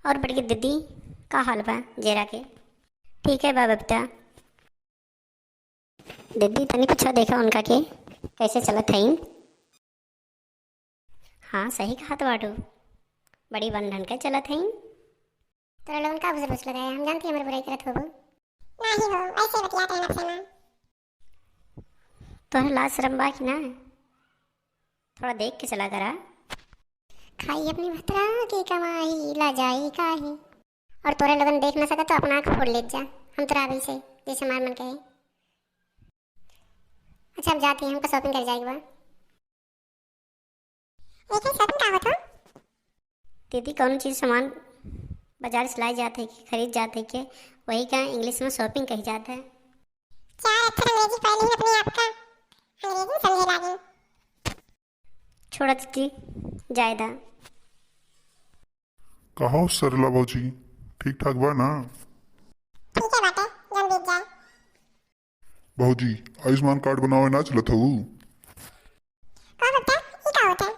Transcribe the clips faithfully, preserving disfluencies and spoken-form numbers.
और बड़की दीदी, का हाल बा जेरा के? ठीक है बा बबीता। दीदी, तनी पीछा देखा उनका के, कैसे चलत हईन? हाँ, सही कहत बाटू, बड़ी बन ढन के चलत हईन। तोरा लोगन का फुसर फुसर लगाया, हम जानती हमारी बुराई करत होबू। नाही हो, ऐसे बतियात हईन आपसे ना। तोहरा लाज शरम बा कि ना? थोड़ा देख के चला करा। खाई अपनी भतरा की कमाई, ला जाई काहे। और तोरे लोगन देख ना सका तो अपना आँख फोड़ लेत जा। हम तोरा अभी से जैसे मार मन कहे। अच्छा, अब जाती है, हमका shopping कर जाएगी बा। लेकिन shopping का होत हो? दीदी, कौन चीज़ सामान बाजार से लाई जात है कि खरीद जात है के, वही का English में shopping कही जात है। चार अक्षर अंग्रेजी पढ़ ली अपने आप का, अंग्रेजी समझे लागी। छोड़ा दीदी, जाए दा। कहो सरला भौजी, ठीक ठाक बा ना? ठीक है बाटे, जौन बीत जाए। भौजी, आयुष्मान कार्ड बनावे ना चलत हऊ? का बेटा, ई का होत है?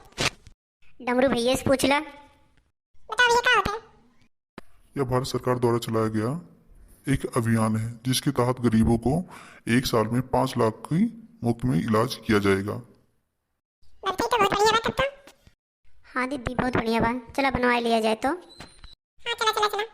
डमरू भैया से पूछ ला। बताओ, ये का होत है? यह भारत सरकार द्वारा चलाया गया एक अभियान है, जिसके तहत गरीबों को एक साल में पाँच लाख की मुफ्त में इलाज किया जाएगा। बाप रे, तो बहुत बढ़िया बा तब तो। हाँ दीदी, बहुत बढ़िया बा, चला बनवा लिया जाए तो। हाँ, चला, चला, चला।